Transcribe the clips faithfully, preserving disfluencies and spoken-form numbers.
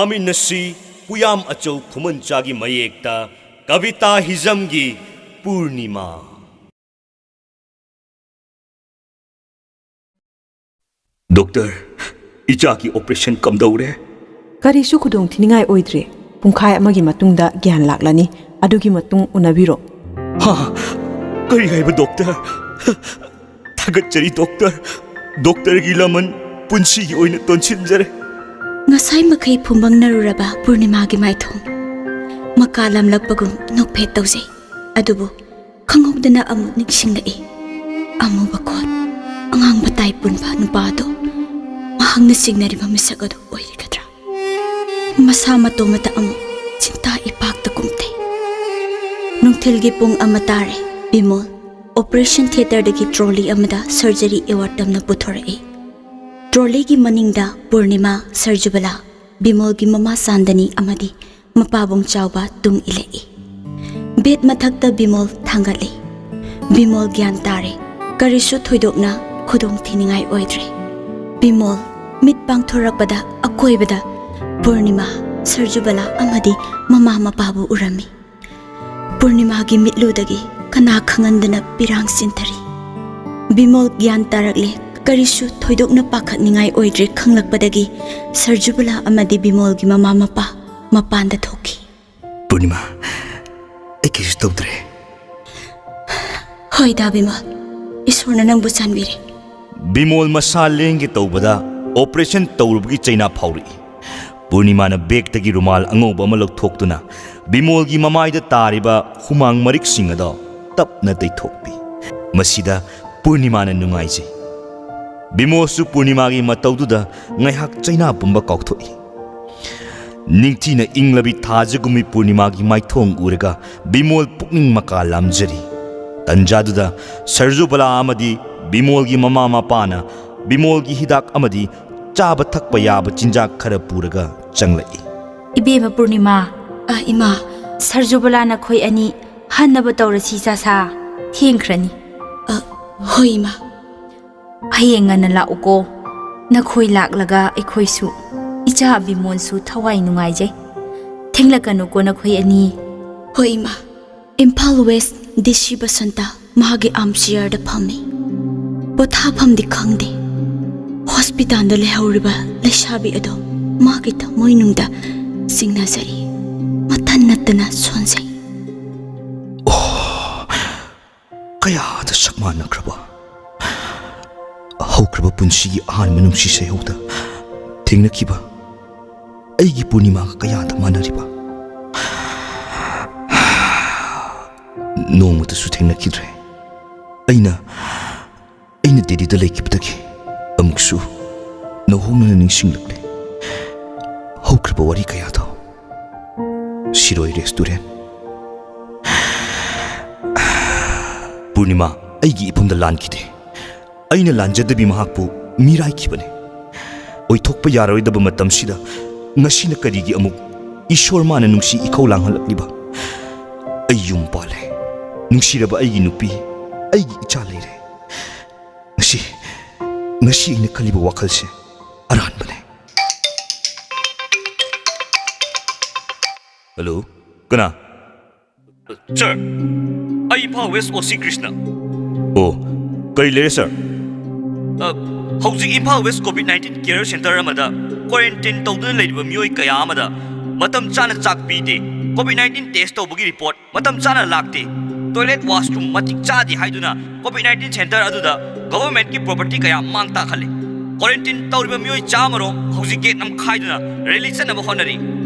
ꯄꯥꯃꯤꯟꯅꯁꯤ꯫ ꯄꯨꯌꯥꯝ ꯑꯆꯧ ꯈꯨꯃꯟꯆꯥꯒꯤ ꯃꯌꯦꯛꯇ ꯀꯕꯤꯇꯥ ꯍꯤꯖꯝꯒꯤ ꯄꯨꯔꯅꯤꯃꯥ꯫ ꯗꯣꯛꯇꯔ, ꯏꯆꯥꯒꯤ ꯑꯣꯄꯔꯦꯁꯟ ꯀꯝꯗꯧꯔꯦ? ꯀꯔꯤꯁꯨ ꯈꯨꯗꯣꯡꯊꯤꯅꯤꯡꯉꯥꯏ ꯑꯣꯏꯗ꯭ꯔꯦ꯫ ꯄꯨꯡꯈꯥꯏ ꯑꯃꯒꯤ ꯃꯇꯨꯡꯗ ꯒ꯭ꯌꯥꯟ ꯂꯥꯛꯂꯅꯤ꯫ ꯑꯗꯨꯒꯤ ꯃꯇꯨꯡ ꯎꯅꯕꯤꯔꯣ꯫ ꯍꯥ? ꯀꯔꯤ ꯍꯥꯏꯕ, ꯗꯣꯛꯇꯔ? ꯊꯥꯒꯠꯆꯔꯤ, ꯗꯣꯛꯇꯔ꯫ ꯗꯣꯛꯇꯔꯒꯤ ꯂꯃꯟ ꯄꯨꯟꯁꯤꯒꯤ ꯑꯣꯏꯅ ꯇꯣꯟꯁꯤꯟꯖꯔꯦ꯫ ꯉꯁꯥꯏ ꯃꯈꯩ ꯐꯨꯝꯕꯪꯅꯔꯨꯔꯕ ꯄꯨꯔꯅꯤꯃꯥꯒꯤ ꯃꯥꯏꯊꯣꯡ ꯃꯀꯥ ꯂꯝꯂꯛꯄꯒꯨꯝ ꯅꯣꯛꯐꯦꯠ ꯇꯧꯖꯩ꯫ ꯑꯗꯨꯕꯨ ꯈꯪꯍꯧꯗꯅ ꯑꯃꯨꯛ ꯅꯤꯡꯁꯤꯡꯂꯛꯏ꯫ ꯑꯃꯨꯕ ꯀꯣꯠ, ꯑꯉꯥꯡꯕ ꯇꯥꯏ ꯄꯨꯟꯕ ꯅꯨꯄꯥ ꯑꯗꯨ ꯃꯍꯥꯛꯅ ꯆꯤꯡꯅꯔꯤꯕ ꯃꯤꯁꯛ ꯑꯗꯨ ꯑꯣꯏꯔꯒꯗ꯭ꯔꯥ? ꯃꯁꯥ ꯃꯇꯣꯝꯇ ꯑꯃꯨꯛ ꯆꯤꯟꯇꯥ ꯏꯄꯥꯛꯇ ꯀꯨꯝꯊꯩ꯫ ꯅꯨꯡꯊꯤꯜꯒꯤ ꯄꯨꯡ ꯑꯃ ꯇꯥꯔꯦ꯫ ꯕꯤꯃꯣꯜ ꯑꯣꯄꯔꯦꯁꯟ ꯊꯤꯌꯦꯇꯔꯗꯒꯤ ꯇ꯭ꯔꯣꯂꯤ ꯑꯃꯗ ꯁꯔꯖꯔꯤ ꯑꯦꯋꯥꯔꯗ ꯇꯝꯅ ꯄꯨꯊꯣꯔꯛꯏ꯫ ꯇ꯭ꯔꯣꯂꯤꯒꯤ ꯃꯅꯤꯡꯗ ꯄꯨꯔꯅꯤꯃꯥ, ꯁꯔꯖꯨꯕꯂꯥ, ꯕꯤꯃꯣꯜꯒꯤ ꯃꯃꯥ ꯆꯥꯟꯗꯅꯤ ꯑꯃꯗꯤ ꯃꯄꯥꯕꯨꯡ ꯆꯥꯎꯕ ꯇꯨꯡ ꯏꯜꯂꯛꯏ꯫ ꯕꯦꯗ ꯃꯊꯛꯇ ꯕꯤꯃꯣꯜ ꯊꯥꯡꯒꯠꯂꯤ꯫ ꯕꯤꯃꯣꯜ ꯒ꯭ꯌꯥꯟ ꯇꯥꯔꯦ꯫ ꯀꯔꯤꯁꯨ ꯊꯣꯏꯗꯣꯛꯅ ꯈꯨꯗꯣꯡ ꯊꯤꯅꯤꯡꯉꯥꯏ ꯑꯣꯏꯗ꯭ꯔꯦ꯫ ꯕꯤꯃꯣꯜ ꯃꯤꯠ ꯄꯥꯡꯊꯣꯔꯛꯄꯗ ꯑꯀꯣꯏꯕꯗ ꯄꯨꯔꯅꯤꯃꯥ, ꯁꯔꯖꯨꯕꯂꯥ ꯑꯃꯗꯤ ꯃꯃꯥ ꯃꯄꯥꯕꯨ ꯎꯔꯝꯃꯤ꯫ ꯄꯨꯔꯅꯤꯃꯥꯒꯤ ꯃꯤꯠꯂꯨꯗꯒꯤ ꯀꯅꯥ ꯈꯪꯍꯟꯗꯅ ꯄꯤꯔꯥꯡ ꯆꯤꯟꯊꯔꯤ꯫ ꯕꯤꯃꯣꯜ ꯒ꯭ꯌꯥꯟ ꯇꯥꯔꯛꯂꯦ꯫ ꯀꯔꯤꯁꯨ ꯊꯣꯏꯗꯣꯛꯅ ꯄꯥꯈꯠꯅꯤꯡꯉꯥꯏ ꯑꯣꯏꯗ꯭ꯔꯦ ꯈꯪꯂꯛꯄꯗꯒꯤ ꯁꯔꯖꯨꯕꯂꯥ ꯑꯃꯗꯤ ꯕꯤꯃꯣꯜꯒꯤ ꯃꯃꯥ ꯃꯄꯥ ꯃꯄꯥꯟꯗ ꯊꯣꯛꯈꯤ꯫ ꯄꯨꯔꯅꯤꯃꯥ, ꯑꯩ ꯀꯩꯁꯨ ꯇꯧꯗ꯭ꯔꯦ꯫ ꯍꯣꯏꯗ ꯕꯤꯃꯣꯜ, ꯏꯁꯣꯔꯅ ꯅꯪꯕꯨ ꯆꯥꯟꯕꯤꯔꯦ꯫ ꯕꯤꯃꯣꯜ ꯃꯁꯥ ꯂꯦꯡꯒꯦ ꯇꯧꯕꯗ ꯑꯣꯄꯔꯦꯁꯟ ꯇꯧꯔꯨꯕꯒꯤ ꯆꯩꯅꯥ ꯐꯥꯎꯔꯛꯏ꯫ ꯄꯨꯔꯅꯤꯃꯥꯅ ꯕꯦꯒꯇꯒꯤ ꯔꯨꯃꯥꯜ ꯑꯉꯧꯕ ꯑꯃ ꯂꯧꯊꯣꯛꯇꯨꯅ ꯕꯤꯃꯣꯜꯒꯤ ꯃꯃꯥꯏꯗ ꯇꯥꯔꯤꯕ ꯍꯨꯃꯥꯡ ꯃꯔꯤꯛꯁꯤꯡ ꯑꯗꯣ ꯇꯞꯅ ꯇꯩꯊꯣꯛꯄꯤ꯫ ꯃꯁꯤꯗ ꯄꯨꯔꯅꯤꯃꯥꯅ ꯅꯨꯡꯉꯥꯏꯖꯩ꯫ ꯕꯤꯃꯣꯜꯁꯨ ꯄꯨꯔꯅꯤꯃꯥꯒꯤ ꯃꯇꯧꯗꯨꯗ ꯉꯥꯏꯍꯥꯛ ꯆꯩꯅꯥ ꯄꯨꯝꯕ ꯀꯥꯎꯊꯣꯛꯏ꯫ ꯅꯤꯡꯊꯤꯅ ꯏꯪꯂꯕꯤ ꯊꯥꯖꯒꯨꯝꯕꯤ ꯄꯨꯔꯅꯤꯃꯥꯒꯤ ꯃꯥꯏꯊꯣꯡ ꯎꯔꯒ ꯕꯤꯃꯣꯜ ꯄꯨꯛꯅꯤꯡ ꯃꯀꯥ ꯂꯥꯝꯖꯔꯤ꯫ ꯇꯟꯖꯥꯗꯨꯗ ꯁꯔꯖꯨꯕꯂꯥ ꯑꯃꯗꯤ ꯕꯤꯃꯣꯜꯒꯤ ꯃꯃꯥ ꯃꯄꯥꯅ ꯕꯤꯃꯣꯜꯒꯤ ꯍꯤꯗꯥꯛ ꯑꯃꯗꯤ ꯆꯥꯕ ꯊꯛꯄ ꯌꯥꯕ ꯆꯤꯟꯖꯥꯛ ꯈꯔ ꯄꯨꯔꯒ ꯆꯪꯂꯛꯏ꯫ ꯏꯕꯦꯝꯃ ꯄꯨꯔꯅꯤꯃꯥ, ꯑ, ꯏꯃꯥ꯫ ꯁꯔꯖꯨꯕꯂꯥ ꯅꯈꯣꯏ ꯑꯅꯤ ꯍꯟꯅꯕ ꯇꯧꯔꯁꯤ ꯆꯥꯁꯥ, ꯊꯦꯡꯈ꯭ꯔꯅꯤ꯫ ꯑ, ꯍꯣꯏ ꯏꯃꯥ꯫ ꯍꯌꯦꯡ ꯉꯟꯅ ꯂꯥꯛꯎꯀꯣ꯫ ꯅꯈꯣꯏ ꯂꯥꯛꯂꯒ ꯑꯩꯈꯣꯏꯁꯨ ꯏꯆꯥ ꯕꯤꯃꯣꯟꯁꯨ ꯊꯋꯥꯏ ꯅꯨꯡꯉꯥꯏꯖꯩ꯫ ꯊꯦꯡꯂꯛꯀꯅꯨꯀꯣ ꯅꯈꯣꯏ ꯑꯅꯤ꯫ ꯍꯣꯏ, ꯏꯃꯥ꯫ ꯏꯝꯐꯥꯜ ꯋꯦꯁ ꯗꯤ ꯁꯤ ꯕꯁꯟꯇ ꯃꯍꯥꯛꯀꯤ ꯑꯥꯔꯝ ꯆꯤꯌꯔꯗ ꯐꯝꯃꯤ꯫ ꯄꯣꯊꯥꯐꯝꯗꯤ ꯈꯪꯗꯦ꯫ ꯍꯣꯁꯄꯤꯇꯥꯜꯗ ꯂꯩꯍꯧꯔꯤꯕ ꯂꯩꯁꯥꯕꯤ ꯑꯗꯣ ꯃꯥꯒꯤ ꯊꯃꯣꯏꯅꯨꯡꯗ ꯆꯤꯡꯅꯖꯔꯤ꯫ ꯃꯊꯟ ꯅꯠꯇꯅ ꯁꯣꯟꯖꯩ꯫ ꯀꯌꯥꯗ ꯁꯛ ꯃꯥꯟꯅꯈ꯭ꯔꯕ, ꯍꯧꯈ꯭ꯔꯕ ꯄꯨꯟꯁꯤꯒꯤ ꯑꯍꯥꯟꯕ ꯅꯨꯡꯁꯤ ꯁꯩꯍꯧꯗ ꯊꯦꯡꯅꯈꯤꯕ ꯑꯩꯒꯤ ꯄꯨꯔꯅꯤꯃꯥꯒ ꯀꯌꯥꯗ ꯃꯥꯟꯅꯔꯤꯕ꯫ ꯅꯣꯡꯃꯇꯁꯨ ꯊꯦꯡꯅꯈꯤꯗ꯭ꯔꯦ꯫ ꯑꯩꯅ ꯑꯩꯅ ꯗꯦꯜꯂꯤꯗ ꯂꯩꯈꯤꯕꯗꯒꯤ ꯑꯃꯨꯛꯁꯨ ꯅꯧꯍꯧꯅꯅ ꯅꯤꯡꯁꯤꯡꯂꯛꯂꯦ ꯍꯧꯈ꯭ꯔꯕ ꯋꯥꯔꯤ ꯀꯌꯥꯗꯣ꯫ ꯁꯤꯔꯣꯏ ꯔꯦꯁꯇꯨꯔꯦꯟ꯫ ꯄꯨꯔꯅꯤꯃꯥ ꯑꯩꯒꯤ ꯏꯐꯝꯗ ꯂꯥꯟꯈꯤꯗꯦ꯫ ꯑꯩꯅ ꯂꯥꯟꯖꯗꯕꯤ ꯃꯍꯥꯛꯄꯨ ꯃꯤꯔꯥꯏꯈꯤꯕꯅꯤ꯫ ꯑꯣꯏꯊꯣꯛꯄ ꯌꯥꯔꯣꯏꯗꯕ ꯃꯇꯝꯁꯤꯗ ꯉꯁꯤꯅ ꯀꯔꯤꯒꯤ ꯑꯃꯨꯛ ꯏꯁꯣꯔ ꯃꯥꯅ ꯅꯨꯡꯁꯤ ꯏꯈꯧ ꯂꯥꯡꯍꯜꯂꯛꯂꯤꯕ? ꯑꯩ ꯌꯨꯝ ꯄꯥꯜꯂꯦ꯫ ꯅꯨꯡꯁꯤꯔꯕ ꯑꯩꯒꯤ ꯅꯨꯄꯤ, ꯑꯩꯒꯤ ꯏꯆꯥ ꯂꯩꯔꯦ꯫ ꯉꯁꯤ, ꯉꯁꯤ ꯑꯩꯅ ꯈꯜꯂꯤꯕ ꯋꯥꯈꯜꯁꯦ ꯑꯔꯥꯟꯕꯅꯦ꯫ ꯍꯜꯂꯣ, ꯀꯅꯥ? ꯁꯔ, ꯑꯩ ꯏꯝꯐꯥꯜ ꯋꯦꯁ ꯑꯣ ꯁꯤ ꯀ꯭ꯔꯤꯁꯅ꯫ ꯑꯣ, ꯀꯔꯤ ꯂꯩꯔꯦ ꯁꯔ? ꯑ, ꯍꯧꯖꯤꯛ Imphal West covid nineteen care centre ꯑꯃꯗ ꯀ꯭ꯋꯥꯔꯦꯟꯇꯤꯟ ꯇꯧꯗꯨꯅ ꯂꯩꯔꯤꯕ ꯃꯤꯑꯣꯏ ꯀꯌꯥ ꯑꯃꯗ ꯃꯇꯝ ꯆꯥꯅ ꯆꯥꯛ ꯄꯤꯗꯦ, ꯀꯣꯚꯤꯗ ꯅꯥꯏꯟꯇꯤꯟ ꯇꯦꯁ ꯇꯧꯕꯒꯤ ꯔꯤꯄꯣꯔꯠ ꯃꯇꯝ ꯆꯥꯅ ꯂꯥꯛꯇꯦ, ꯇꯣꯏꯂꯦꯠ ꯋꯥꯁꯔꯨꯝ ꯃꯇꯤꯛ ꯆꯥꯗꯦ ꯍꯥꯏꯗꯨꯅ ꯀꯣꯚꯤꯗ ꯅꯥꯏꯟꯇꯤꯟ ꯁꯦꯟꯇꯔ ꯑꯗꯨꯗ ꯒꯚꯔꯟꯃꯦꯟꯠꯀꯤ ꯄ꯭ꯔꯣꯄꯔꯇꯤ ꯀꯌꯥ ꯃꯥꯡ ꯇꯥꯛꯍꯜꯂꯦ꯫ ꯀ꯭ꯋꯥꯔꯦꯟꯇꯤꯟ ꯇꯧꯔꯤꯕ ꯃꯤꯑꯣꯏ ꯆꯥꯝꯃꯔꯣꯝ ꯍꯧꯖꯤꯛ ꯒꯦꯠ ꯅꯝꯈꯥꯏꯗꯨꯅ ꯔꯦꯂꯤ ꯆꯠꯅꯕ ꯍꯣꯠꯅꯔꯤ꯫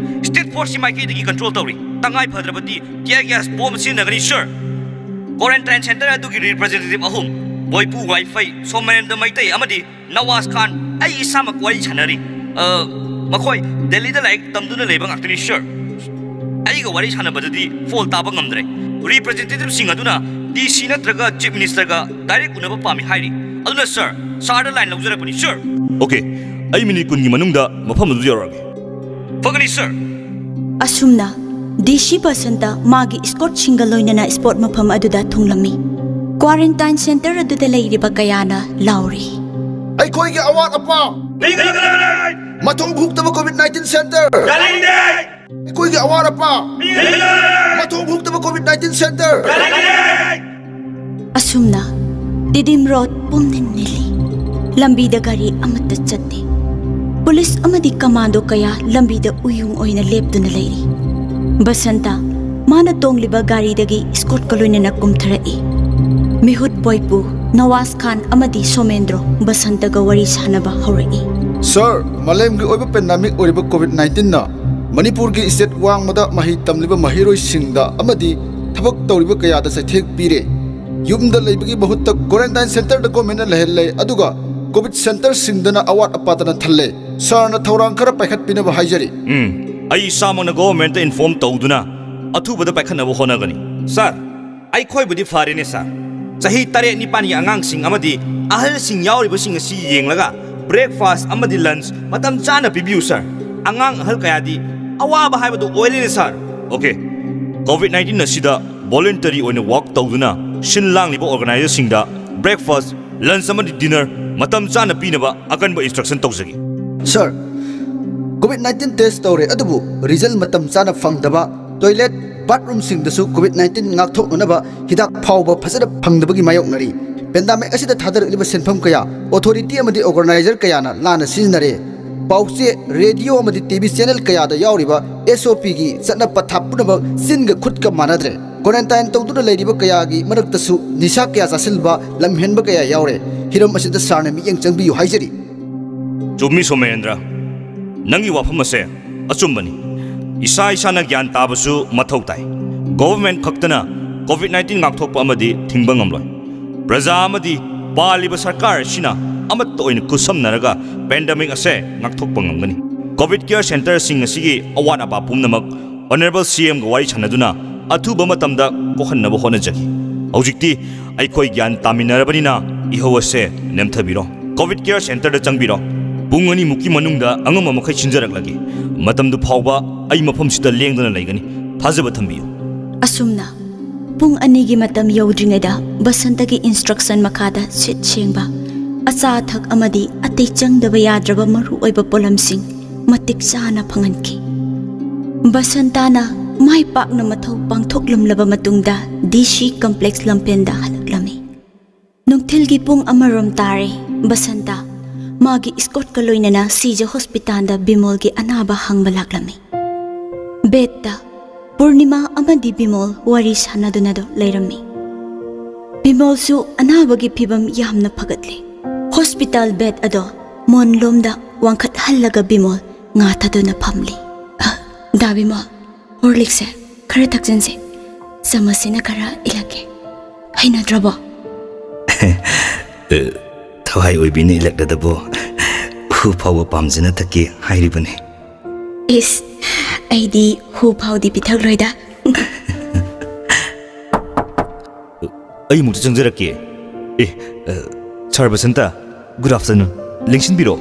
ꯁ꯭ꯇꯦꯠ ꯐꯣꯔꯁꯀꯤ ꯃꯥꯏꯀꯩꯗꯒꯤ ꯀꯟꯇ꯭ꯔꯣꯜ ꯇꯧꯔꯤ꯫ ꯇꯉꯥꯏ ꯐꯗ꯭ꯔꯕꯗꯤ ꯇꯤꯌꯔ ꯒ꯭ꯌꯥꯁ ꯕꯣꯝ ꯁꯤꯖꯤꯟꯅꯒꯅꯤ, ꯁꯔ꯫ ꯀ꯭ꯋꯥꯔꯦꯟꯇꯥꯏꯟ ꯁꯦꯟꯇꯔ ꯑꯗꯨꯒꯤ ꯔꯤꯄ꯭ꯔꯖꯦꯟꯇꯦꯇꯤꯚ ꯑꯍꯨꯝ, ꯕꯣꯏꯄꯨ ꯋꯥꯏꯐꯩ, ꯁꯣꯃꯅꯦꯟꯗ ꯃꯩꯇꯩ ꯑꯃꯗꯤ ꯅꯋꯥꯖ ꯈꯥꯟ, ꯑꯩ ꯏꯁꯥꯃꯛ ꯋꯥꯔꯤ ꯁꯥꯟꯅꯔꯤ꯫ ꯑ, ꯃꯈꯣꯏ ꯗꯦꯜꯂꯤꯗ ꯂꯥꯏꯔꯤꯛ ꯇꯝꯗꯨꯅ ꯂꯩꯕ ꯉꯥꯛꯇꯅꯤ, ꯁꯔ꯫ ꯑꯩꯒ ꯋꯥꯔꯤ ꯁꯥꯟꯅꯕꯗꯗꯤ ꯐꯣꯜ ꯇꯥꯕ ꯉꯝꯗ꯭ꯔꯦ꯫ ꯔꯤꯄ꯭ꯔꯖꯦꯟꯇꯦꯇꯤꯚꯁꯤꯡ ꯑꯗꯨꯅ ꯗꯤ ꯁꯤ ꯅꯠꯇ꯭ꯔꯒ ꯆꯤꯐ ꯃꯤꯅꯤꯁꯇꯔꯒ ꯗꯥꯏꯔꯦꯛ ꯎꯅꯕ ꯄꯥꯝꯃꯤ ꯍꯥꯏꯔꯤ꯫ ꯑꯗꯨꯅ, ꯁꯔ, ꯁꯥꯔꯗ ꯂꯥꯏꯟ ꯂꯧꯖꯔꯛꯄꯅꯤ, ꯁꯔ꯫ ꯑꯣꯀꯦ, ꯑꯩ ꯃꯤꯅꯤꯠ ꯀꯨꯟꯒꯤ ꯃꯅꯨꯡꯗ ꯃꯐꯝ ꯑꯗꯨ ꯌꯧꯔꯛꯑꯒꯦ꯫ ꯐꯒꯅꯤ, ꯁꯔ꯫ ꯑꯁꯨꯝꯅ ꯗꯤ ꯁꯤ ꯕꯁꯟꯇ ꯃꯥꯒꯤ ꯏꯁꯀꯣꯔꯠꯁꯤꯡꯒ ꯂꯣꯏꯅꯅ ꯏꯁꯄꯣꯔꯠ ꯃꯐꯝ ꯑꯗꯨꯗ ꯊꯨꯡꯂꯝꯃꯤ꯫ ꯀ꯭ꯋꯥꯔꯦꯟꯇꯥꯏꯟ ꯁꯦꯟꯇꯔ ꯑꯗꯨꯗ ꯂꯩꯔꯤꯕ ꯀꯌꯥꯅ ꯂꯥꯎꯔꯤ꯫ ꯑꯩꯈꯣꯏꯒꯤ ꯑꯋꯥꯠ ꯑꯄꯥ ꯃꯊꯣꯡ ꯍꯨꯛꯇꯕ ꯀꯣꯚꯤꯗ ꯅꯥꯏꯟꯇꯤꯟ ꯁꯦꯟꯇꯔ꯫ ꯑꯩꯈꯣꯏꯒꯤ ꯑꯋꯥꯠ ꯑꯄꯥ꯫ ꯃꯊꯣꯡ ꯍꯨꯛꯇꯕ ꯀꯣꯚꯤꯗ ꯅꯥꯏꯟꯇꯤꯟ ꯁꯦꯟꯇꯔ꯫ ꯑꯁꯨꯝꯅ ꯇꯤꯗꯤꯝ ꯔꯣꯗ ꯄꯨꯝꯅꯤꯟ ꯅꯤꯜꯂꯤ꯫ ꯂꯝꯕꯤꯗ ꯒꯥꯔꯤ ꯑꯃꯠꯇ ꯆꯠꯇꯦ꯫ ꯄꯨꯂꯤꯁ ꯑꯃꯗꯤ ꯀꯃꯥꯟꯗꯣ ꯀꯌꯥ ꯂꯝꯕꯤꯗ ꯎꯌꯨꯡ ꯑꯣꯏꯅ ꯂꯦꯞꯇꯨꯅ ꯂꯩꯔꯤ꯫ ꯕꯁꯟꯇ ꯃꯥꯅ ꯇꯣꯡꯂꯤꯕ ꯒꯥꯔꯤꯗꯒꯤ ꯏꯁꯀꯣꯔꯠꯀ ꯂꯣꯏꯅꯅ ꯀꯨꯝꯊꯔꯛꯏ꯫ ꯃꯤꯍꯨꯠ ꯕꯣꯏꯄꯨ, ꯅꯋꯥꯖ ꯈꯥꯟ ꯑꯃꯗꯤ ꯁꯣꯃꯦꯟꯗ꯭ꯔꯣ ꯕꯁꯟꯇꯒ ꯋꯥꯔꯤ ꯁꯥꯅꯕ ꯍꯧꯔꯛꯏ꯫ ꯁꯥꯔ, ꯃꯥꯂꯦꯝꯒꯤ ꯑꯣꯏꯕ ꯄꯦꯟꯗꯥꯃꯤꯛ ꯑꯣꯏꯔꯤꯕ ꯀꯣꯚꯤꯗ ꯅꯥꯏꯟꯇꯤꯟꯅ ꯃꯅꯤꯄꯨꯔꯒꯤ ꯁ꯭ꯇꯦꯠ ꯋꯥꯡꯃꯗ ꯃꯍꯩ ꯇꯝꯂꯤꯕ ꯃꯍꯩꯔꯣꯏꯁꯤꯡꯗ ꯑꯃꯗꯤ ꯊꯕꯛ ꯇꯧꯔꯤꯕ ꯀꯌꯥꯗ ꯆꯩꯊꯦꯡ ꯄꯤꯔꯦ꯫ ꯌꯨꯝꯗ ꯂꯩꯕꯒꯤ ꯃꯍꯨꯠꯇ ꯀ꯭ꯋꯥꯔꯦꯟꯇꯥꯏꯟ ꯁꯦꯟꯇꯔꯗ ꯒꯣꯔꯃꯦꯟꯅ ꯂꯩꯍꯜꯂꯦ, ꯑꯗꯨꯒ ꯀꯣꯚꯤꯗ ꯁꯦꯟꯇꯔꯁꯤꯡꯗꯅ ꯑꯋꯥꯠ ꯑꯄꯥꯗꯅ ꯊꯜꯂꯦ꯫ ꯁꯥꯔꯅ ꯊꯧꯔꯥꯡ ꯈꯔ ꯄꯥꯏꯈꯠꯄꯤꯅꯕ ꯍꯥꯏꯖꯔꯤ꯫ ꯎꯝ, ꯑꯩ ꯏꯁꯥꯃꯛꯅ ꯒꯣꯚꯔꯟꯃꯦꯟꯠꯇ ꯏꯟꯐꯣꯔꯝ ꯇꯧꯗꯨꯅ ꯑꯊꯨꯕꯗ ꯄꯥꯏꯈꯠꯅꯕ ꯍꯣꯠꯅꯒꯅꯤ꯫ ꯁꯥꯔ, ꯑꯩꯈꯣꯏꯕꯨꯗꯤ ꯐꯔꯦꯅꯦ ꯁꯥꯔ꯫ ꯆꯍꯤ ꯇꯔꯦꯠ ꯅꯤꯄꯥꯟꯒꯤ ꯑꯉꯥꯡꯁꯤꯡ ꯑꯃꯗꯤ ꯑꯍꯜꯁꯤꯡ ꯌꯥꯎꯔꯤꯕꯁꯤꯡ ꯑꯁꯤ ꯌꯦꯡꯂꯒ ꯕ꯭ꯔꯦꯛꯐꯥꯁ꯭ꯠ ꯑꯃꯗꯤ ꯂꯟꯆ ꯃꯇꯝ ꯆꯥꯅ ꯄꯤꯕꯤꯌꯨ ꯁꯥꯔ꯫ ꯑꯉꯥꯡ ꯑꯍꯜ ꯀꯌꯥꯗꯤ ꯑꯋꯥꯕ ꯍꯥꯏꯕꯗꯨ ꯑꯣꯏꯔꯦꯅꯦ ꯁꯥꯔ꯫ ꯑꯣꯀꯦ, ꯀꯣꯚꯤꯗ ꯅꯥꯏꯟꯇꯤꯟ ꯑꯁꯤꯗ ꯚꯣꯂꯨꯟꯇꯔꯤ ꯑꯣꯏꯅ ꯋꯥꯔꯛ ꯇꯧꯗꯨꯅ ꯁꯤꯟ ꯂꯥꯡꯂꯤꯕ ꯑꯣꯔꯒꯅꯥꯏꯖꯔꯁꯤꯡꯗ ꯕ꯭ꯔꯦꯛꯐꯥꯁ꯭ꯠ, ꯂꯟꯆ ꯑꯃꯗꯤ ꯗꯤꯅꯔ ꯃꯇꯝ ꯆꯥꯅ ꯄꯤꯅꯕ ꯑꯀꯟꯕ ꯏꯟꯁꯇ꯭ꯔꯛꯁꯟ ꯇꯧꯖꯒꯦ꯫ ꯁꯥꯔ, ꯀꯣꯚꯤꯗ ꯅꯥꯏꯟꯇꯤꯟ ꯇꯦꯁ꯭ꯠ ꯇꯧꯔꯦ, ꯑꯗꯨꯕꯨ ꯔꯤꯖꯜ ꯃꯇꯝ ꯆꯥꯅ ꯐꯪꯗꯕ, ꯇꯣꯏꯂꯦꯠ, ꯕꯥꯊꯔꯨꯝꯁꯤꯡꯗꯁꯨ ꯀꯣꯚꯤꯗ ꯅꯥꯏꯟꯇꯤꯟ ꯉꯥꯛꯊꯣꯛꯅꯅꯕ ꯍꯤꯗꯥꯛ ꯐꯥꯎꯕ ꯐꯖꯅ ꯐꯪꯗꯕꯒꯤ ꯃꯥꯌꯣꯛꯅꯔꯤ꯫ ꯄꯦꯟꯗꯥꯃꯤꯛ ꯑꯁꯤꯗ ꯊꯥꯗꯔꯛꯂꯤꯕ ꯁꯦꯟꯐꯝ ꯀꯌꯥ ꯑꯣꯊꯣꯔꯤꯇꯤ ꯑꯃꯗꯤ ꯑꯣꯔꯒꯅꯥꯏꯖꯔ ꯀꯌꯥꯅ ꯂꯥꯟꯅ ꯁꯤꯖꯤꯟꯅꯔꯦ꯫ ꯄꯥꯎꯆꯦ, ꯔꯦꯗꯤꯑꯣ ꯑꯃꯗꯤ ꯇꯤꯚꯤ ꯆꯦꯅꯦꯜ ꯀꯌꯥꯗ ꯌꯥꯎꯔꯤꯕ ꯑꯦꯁ ꯑꯣ ꯄꯤꯒꯤ ꯆꯠꯅ ꯄꯊꯥꯞ ꯄꯨꯝꯅꯃꯛ ꯆꯤꯟꯒ ꯈꯨꯠꯀ ꯃꯥꯟꯅꯗ꯭ꯔꯦ꯫ ꯀ꯭ꯋꯥꯔꯦꯟꯇꯥꯏꯟ ꯇꯧꯗꯨꯅ ꯂꯩꯔꯤꯕ ꯀꯌꯥꯒꯤ ꯃꯔꯛꯇꯁꯨ ꯅꯤꯁꯥ ꯀꯌꯥ ꯆꯥꯁꯤꯟꯕ, ꯂꯝꯍꯦꯟꯕ ꯀꯌꯥ ꯌꯥꯎꯔꯦ꯫ ꯍꯤꯔꯝ ꯑꯁꯤꯗ ꯁꯥꯔꯅ ꯃꯤꯠꯌꯦꯡ ꯆꯪꯕꯤꯌꯨ ꯍꯥꯏꯖꯔꯤ꯫ ꯆꯨꯝꯃꯤ ꯁꯣꯃꯦꯟꯗ꯭ꯔ, ꯅꯪꯒꯤ ꯋꯥꯐꯝ ꯑꯁꯦ ꯑꯆꯨꯝꯕꯅꯤ꯫ ꯏꯁꯥ ꯏꯁꯥꯅ ꯒ꯭ꯌꯥꯟ ꯇꯥꯕꯁꯨ ꯃꯊꯧ ꯇꯥꯏ꯫ ꯒꯣꯚꯔꯟꯃꯦꯟꯠ ꯈꯛꯇꯅ ꯀꯣꯚꯤꯗ ꯅꯥꯏꯟꯇꯤꯟ ꯉꯥꯛꯊꯣꯛꯄ ꯑꯃꯗꯤ ꯊꯤꯡꯕ ꯉꯝꯂꯣꯏ꯫ ꯄ꯭ꯔꯖꯥ ꯑꯃꯗꯤ ꯄꯥꯜꯂꯤꯕ ꯁꯔꯀꯥꯔ ꯑꯁꯤꯅ ꯑꯃꯠꯇ ꯑꯣꯏꯅ ꯈꯨꯠꯁꯝꯅꯔꯒ ꯄꯦꯟꯗꯥꯃꯤꯛ ꯑꯁꯦ ꯉꯥꯛꯊꯣꯛꯄ ꯉꯝꯒꯅꯤ꯫ ꯀꯣꯚꯤꯗ ꯀꯤꯌꯔ ꯁꯦꯟꯇꯔꯁꯤꯡ ꯑꯁꯤꯒꯤ ꯑꯋꯥꯠ ꯑꯄꯥ ꯄꯨꯝꯅꯃꯛ ꯑꯣꯅꯔꯦꯕꯜ ꯁꯤ ꯑꯦꯝꯒ ꯋꯥꯔꯤ ꯁꯥꯅꯗꯨꯅ ꯑꯊꯨꯕ ꯃꯇꯝꯗ ꯀꯣꯛꯍꯟꯅꯕ ꯍꯣꯠꯅꯖꯒꯦ꯫ ꯍꯧꯖꯤꯛꯇꯤ ꯑꯩꯈꯣꯏ ꯒ꯭ꯌꯥꯟ ꯇꯥꯃꯤꯟꯅꯔꯕꯅꯤꯅ ꯏꯍꯧ ꯑꯁꯦ ꯅꯦꯝꯊꯕꯤꯔꯣ꯫ ꯀꯣꯚꯤꯗ ꯀꯤꯌꯔ ꯁꯦꯟꯇꯔꯗ ꯆꯪꯕꯤꯔꯣ꯫ ꯄꯨꯡ ꯑꯅꯤꯃꯨꯛꯀꯤ ꯃꯅꯨꯡꯗ ꯑꯉꯝꯕ ꯃꯈꯩ ꯁꯤꯟꯖꯔꯛꯂꯒꯦ꯫ ꯃꯇꯝꯗꯨ ꯐꯥꯎꯕ ꯑꯩ ꯃꯐꯝꯁꯤꯗ ꯂꯦꯡꯗꯅ ꯂꯩꯒꯅꯤ꯫ ꯊꯥꯖꯕ ꯊꯝꯕꯤꯌꯨ꯫ ꯑꯁꯨꯝꯅ ꯄꯨꯡ ꯑꯅꯤꯒꯤ ꯃꯇꯝ ꯌꯧꯗ꯭ꯔꯤꯉꯩꯗ ꯕꯁꯟꯇꯒꯤ ꯏꯟꯁꯇ꯭ꯔꯛꯁꯟ ꯃꯈꯥꯗ ꯁꯤꯠ ꯁꯦꯡꯕ, ꯑꯆꯥ ꯑꯊꯛ ꯑꯃꯗꯤ ꯑꯇꯩ ꯆꯪꯗꯕ ꯌꯥꯗ꯭ꯔꯕ ꯃꯔꯨꯑꯣꯏꯕ ꯄꯣꯠꯂꯝꯁꯤꯡ ꯃꯇꯤꯛ ꯆꯥꯅ ꯐꯪꯍꯟꯈꯤ꯫ ꯕꯁꯟꯇꯥꯅ ꯃꯥꯏ ꯄꯥꯛꯅ ꯃꯊꯧ ꯄꯥꯡꯊꯣꯛꯂꯝꯂꯕ ꯃꯇꯨꯡꯗ ꯗꯤ ꯁꯤ ꯀꯝꯄ꯭ꯂꯦꯛꯁ ꯂꯝꯐꯦꯜꯗ ꯍꯜꯂꯛꯂꯝꯃꯤ꯫ ꯅꯨꯡꯊꯤꯜꯒꯤ ꯄꯨꯡ ꯑꯃꯔꯣꯝ ꯇꯥꯔꯦ꯫ ꯕꯁꯟꯇ ꯃꯥꯒꯤ ꯏꯁꯀꯣꯔꯠꯀ ꯂꯣꯏꯅꯅ ꯁꯤꯖ ꯍꯣꯁꯄꯤꯇꯥꯜꯗ ꯕꯤꯃꯣꯜꯒꯤ ꯑꯅꯥꯕ ꯍꯪꯕ ꯂꯥꯛꯂꯝꯃꯤ꯫ ꯕꯦꯗꯇ ꯄꯨꯔꯅꯤꯃꯥ ꯑꯃꯗꯤ ꯕꯤꯃꯣꯜ ꯋꯥꯔꯤ ꯁꯥꯟꯅꯗꯨꯅꯗꯣ ꯂꯩꯔꯝꯃꯤ꯫ ꯕꯤꯃꯣꯜꯁꯨ ꯑꯅꯥꯕꯒꯤ ꯐꯤꯕꯝ ꯌꯥꯝꯅ ꯐꯒꯠꯂꯦ꯫ ꯍꯣꯁꯄꯤꯇꯥꯜ ꯕꯦꯗ ꯑꯗꯣ ꯃꯣꯟꯂꯣꯝꯗ ꯋꯥꯡꯈꯠꯍꯜꯂꯒ ꯕꯤꯃꯣꯜ ꯉꯥꯊꯗꯨꯅ ꯐꯝꯂꯤ꯫ "ꯑ, ꯗꯥ ꯕꯤꯃꯣꯜ, ꯍꯣꯔꯂꯤꯛꯁꯦ ꯈꯔ ꯊꯛꯆꯟꯁꯦ꯫ ꯆꯃꯁꯁꯤꯅ ꯈꯔ ꯏꯜꯂꯛꯀꯦ꯫ ꯍꯩꯅꯗ꯭ꯔꯕꯣ?" "ꯑꯦ, ꯊꯋꯥꯏ ꯑꯣꯏꯕꯤꯅ ꯏꯜꯂꯛꯂꯗꯕꯣ? ꯍꯨ ꯐꯥꯎꯕ ꯄꯥꯝꯖꯅ ꯊꯛꯀꯦ ꯍꯥꯏꯔꯤꯕꯅꯤ꯫" "ꯏꯁ, ꯑꯩꯗꯤ ꯍꯨ ꯐꯥꯎꯗꯤ ꯄꯤꯊꯛꯂꯣꯏꯗ꯫" "ꯑꯩ ꯑꯃꯨꯛꯇ ꯆꯪꯖꯔꯛꯀꯦ꯫ ꯑꯦ, ꯑ, ꯁꯥꯔ ꯕꯁꯟꯇ, good afternoon꯫ ꯂꯦꯡꯁꯤꯟꯕꯤꯔꯣ꯫"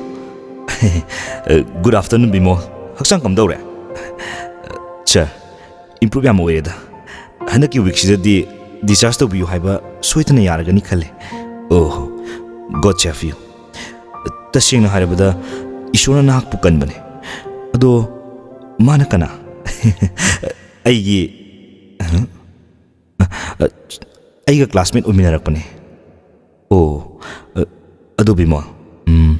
"ꯑ, good afternoon, ꯕꯤꯃꯣꯜ꯫ ꯍꯛꯆꯥꯡ ꯀꯝꯗꯧꯔꯦ?" "ꯁꯥꯔ, improve ꯌꯥꯝ ꯑꯣꯏꯔꯦꯗ꯫ ꯍꯟꯗꯛꯀꯤ ꯋꯤꯛꯁꯤꯗꯗꯤ discharge ꯇꯧꯕꯤꯌꯨ ꯍꯥꯏꯕ ꯁꯣꯏꯗꯅ ꯌꯥꯔꯒꯅꯤ ꯈꯜꯂꯦ꯫" "ꯑꯣ, God save you꯫ ꯇꯁꯦꯡꯅ ꯍꯥꯏꯔꯕꯗ, ꯏꯁꯣꯔꯅ ꯅꯍꯥꯛꯄꯨ ꯀꯟꯕꯅꯦ꯫ ꯑꯗꯣ ꯃꯥꯅ ꯀꯅꯥ?" "ꯑꯩꯒꯤ, ꯑ, ꯑꯩꯒ classmate ꯑꯣꯏꯃꯤꯟꯅꯔꯛꯄꯅꯦ꯫" "ꯑꯣ, ꯑ, ꯑꯗꯨ ꯕꯤꯃꯣꯜ, ꯎꯝ,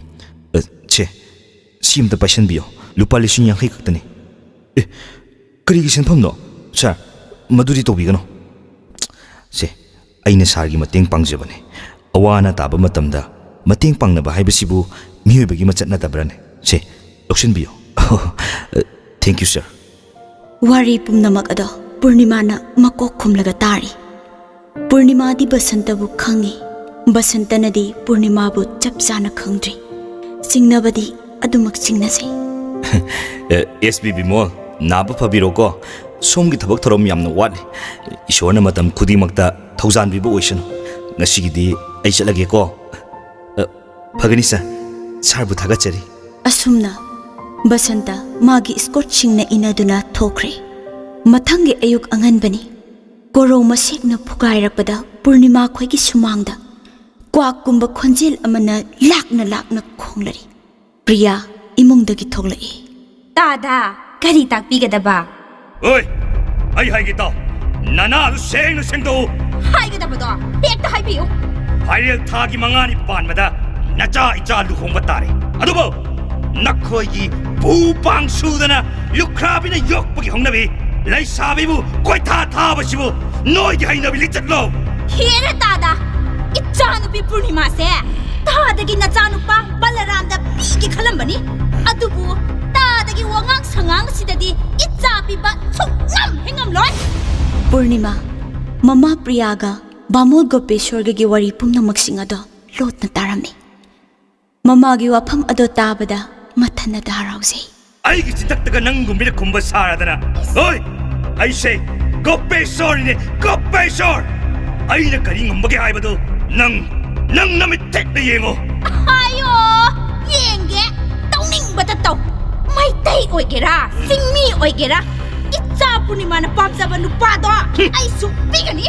ꯑ, ꯁꯦ, ꯁꯤ ꯑꯝꯇ ꯄꯥꯏꯁꯟꯕꯤꯌꯣ꯫ ꯂꯨꯄꯥ ꯂꯤꯁꯤꯡ ꯌꯥꯡꯈꯩ ꯈꯛꯇꯅꯤ꯫" "ꯑꯦ, ꯀꯔꯤꯒꯤ ꯁꯦꯟꯐꯝꯅꯣ? ꯁꯥꯔ, ꯃꯗꯨꯗꯤ ꯇꯧꯕꯤꯒꯅꯨ꯫" "ꯁꯦ, ꯑꯩꯅ ꯁꯥꯔꯒꯤ ꯃꯇꯦꯡ ꯄꯥꯡꯖꯕꯅꯦ꯫ ꯑꯋꯥ ꯑꯅꯥ ꯇꯥꯕ ꯃꯇꯝꯗ ꯃꯇꯦꯡ ꯄꯥꯡꯅꯕ ꯍꯥꯏꯕꯁꯤꯕꯨ ꯃꯤꯑꯣꯏꯕꯒꯤ ꯃꯆꯠ ꯅꯠꯇꯕ꯭ꯔꯥꯅꯦ? ꯁꯦ, ꯂꯧꯁꯤꯟꯕꯤꯌꯨ꯫" "Thank you, sir꯫" ꯋꯥꯔꯤ ꯄꯨꯝꯅꯃꯛ ꯑꯗꯣ ꯄꯨꯔꯅꯤꯃꯥꯅ ꯃꯀꯣꯛ ꯈꯨꯝꯂꯒ ꯇꯥꯔꯤ꯫ ꯄꯨꯔꯅꯤꯃꯥꯗꯤ ꯕꯁꯟꯇꯕꯨ ꯈꯪꯏ꯫ ꯕꯁꯟꯇꯅꯗꯤ ꯄꯨꯔꯅꯤꯃꯥꯕꯨ ꯆꯞ ꯆꯥꯅ ꯈꯪꯗ꯭ꯔꯤ꯫ ꯆꯤꯡꯅꯕꯗꯤ ꯑꯗꯨꯃꯛ ꯆꯤꯡꯅꯖꯩ꯫ "ꯑꯦ, ꯑꯦꯁ ꯄꯤ ꯕꯤꯃꯣꯜ, ꯅꯥꯕ ꯐꯕꯤꯔꯣꯀꯣ꯫ ꯁꯣꯝꯒꯤ ꯊꯕꯛ ꯊꯧꯔꯝ ꯌꯥꯝꯅ ꯋꯥꯠꯂꯤ꯫ ꯏꯁꯣꯔꯅ ꯃꯇꯝ ꯈꯨꯗꯤꯡꯃꯛꯇ ꯊꯧꯖꯥꯟꯕꯤꯕ ꯑꯣꯏꯁꯅꯨ꯫ ꯉꯁꯤꯒꯤꯗꯤ ꯑꯩ ꯆꯠꯂꯒꯦꯀꯣ꯫" "ꯑ, ꯐꯒꯅꯤ ꯁꯥꯔ꯫ ꯁꯥꯔꯕꯨ ꯊꯥꯒꯠꯆꯔꯤ꯫" ꯑꯁꯨꯝꯅ ꯕꯁꯟꯇ ꯃꯥꯒꯤ ꯏꯁꯀꯣꯔꯠꯁꯤꯡꯅ ꯏꯟꯅꯗꯨꯅ ꯊꯣꯛꯈ꯭ꯔꯦ꯫ ꯃꯊꯪꯒꯤ ꯑꯌꯨꯛ ꯑꯉꯟꯕꯅꯤ꯫ ꯀꯣꯔꯧ ꯃꯁꯦꯛꯅ ꯐꯨꯒꯥꯏꯔꯛꯄꯗ ꯄꯨꯔꯅꯤꯃꯥ ꯈꯣꯏꯒꯤ ꯁꯨꯃꯥꯡꯗ ꯀ꯭ꯋꯥꯛꯀꯨꯝꯕ ꯈꯣꯟꯖꯦꯜ ꯑꯃꯅ ꯂꯥꯛꯅ ꯂꯥꯛꯅ ꯈꯣꯡꯂꯔꯤ꯫ ꯄ꯭ꯔꯤꯌꯥ ꯏꯃꯨꯡꯗꯒꯤ ꯊꯣꯛꯂꯛꯏ꯫ ꯇꯥꯗ, ꯀꯔꯤ ꯇꯥꯛꯄꯤꯒꯗꯕ? ꯑꯣꯏ, ꯑꯩ ꯍꯥꯏꯒꯦ ꯇꯥꯎ꯫ ꯅꯅꯥꯗꯨ ꯁꯦꯡꯅ ꯁꯦꯡꯗꯣꯛꯎ꯫ ꯍꯥꯏꯒꯗꯕꯗꯣ ꯍꯦꯛꯇ ꯍꯥꯏꯕꯤꯌꯨ꯫ ꯐꯥꯏꯔꯦꯜ ꯊꯥꯒꯤ ꯃꯉꯥꯅꯤ ꯄꯥꯟꯕꯗ ꯅꯆꯥ ꯏꯆꯥ ꯂꯨꯍꯣꯡꯕ ꯇꯥꯔꯦ꯫ ꯑꯗꯨꯕꯨ ꯅꯈꯣꯏꯒꯤ ꯄꯨ ꯄꯥꯡ ꯁꯨꯗꯅ ꯂꯨꯈ꯭ꯔꯥꯕꯤꯅ ꯌꯣꯛꯄꯒꯤ ꯍꯧꯅꯕꯤ, ꯂꯩꯁꯥꯕꯤꯕꯨ ꯀꯣꯏꯊꯥ ꯊꯥꯕꯁꯤꯕꯨ ꯅꯣꯏꯒꯤ ꯍꯩꯅꯕꯤ ꯂꯤꯆꯠꯂꯣ꯫ ꯍꯦꯔꯦ ꯇꯥꯗ, ꯏꯆꯥꯅꯨꯄꯤ ꯄꯨꯔꯅꯤꯃꯥꯁꯦ ꯇꯥꯗꯒꯤ ꯅꯆꯥꯅꯨꯄꯥ ꯕꯂꯔꯥꯝꯗ ꯄꯤꯒꯦ ꯈꯜꯂꯝꯕꯅꯤ꯫ ꯑꯗꯨꯕꯨ ꯇꯥꯗꯒꯤ ꯋꯥꯉꯥꯡ ꯁꯉꯥꯡ ꯑꯁꯤꯗꯗꯤ ꯏꯆꯥ ꯄꯤꯕ ꯁꯨꯛꯉꯝ ꯍꯦꯛ ꯉꯝꯂꯣꯏ꯫ ꯄꯨꯔꯅꯤꯃꯥ ꯃꯃꯥ ꯄ꯭ꯔꯤꯌꯥꯒ ꯕꯥꯃꯣꯟ ꯒꯣꯄꯦꯁꯣꯔꯒꯒꯤ ꯋꯥꯔꯤ ꯄꯨꯝꯅꯃꯛꯁꯤꯡ ꯑꯗꯣ ꯂꯣꯠꯅ ꯇꯥꯔꯝꯃꯤ꯫ ꯃꯃꯥꯒꯤ ꯋꯥꯐꯝ ꯑꯗꯣ ꯇꯥꯕꯗ ꯃꯊꯟꯅꯇ ꯍꯔꯥꯎꯖꯩ꯫ ꯑꯩꯒꯤ ꯆꯤꯟꯊꯛꯇꯒ ꯅꯪꯒꯨꯝꯕꯤꯅ ꯈꯨꯝꯕ ꯁꯥꯔꯗꯅ, ꯍꯣꯏ, ꯑꯩꯁꯦ ꯒꯣꯄꯦꯁꯣꯔꯅꯤꯅꯦ, ꯒꯣꯄꯦꯁꯣꯔ! ꯑꯩꯅ ꯀꯔꯤ ꯉꯝꯕꯒꯦ ꯍꯥꯏꯕꯗꯨ ꯅꯪ, ꯅꯪ ꯅꯃꯤꯠ ꯊꯦꯛꯅ ꯌꯦꯡꯉꯣ꯫ ꯍꯥꯏꯌꯣ, ꯌꯦꯡꯒꯦ꯫ ꯇꯧꯅꯤꯡꯕꯇ ꯇꯧ꯫ ꯃꯩꯇꯩ ꯑꯣꯏꯒꯦꯔꯥ, ꯆꯤꯡꯃꯤ ꯑꯣꯏꯒꯦꯔꯥ, ꯏꯆꯥ ꯄꯨꯔꯅꯤꯃꯥꯅ ꯄꯥꯝꯖꯕ ꯅꯨꯄꯥꯗꯣ ꯑꯩꯁꯨ ꯄꯤꯒꯅꯤ꯫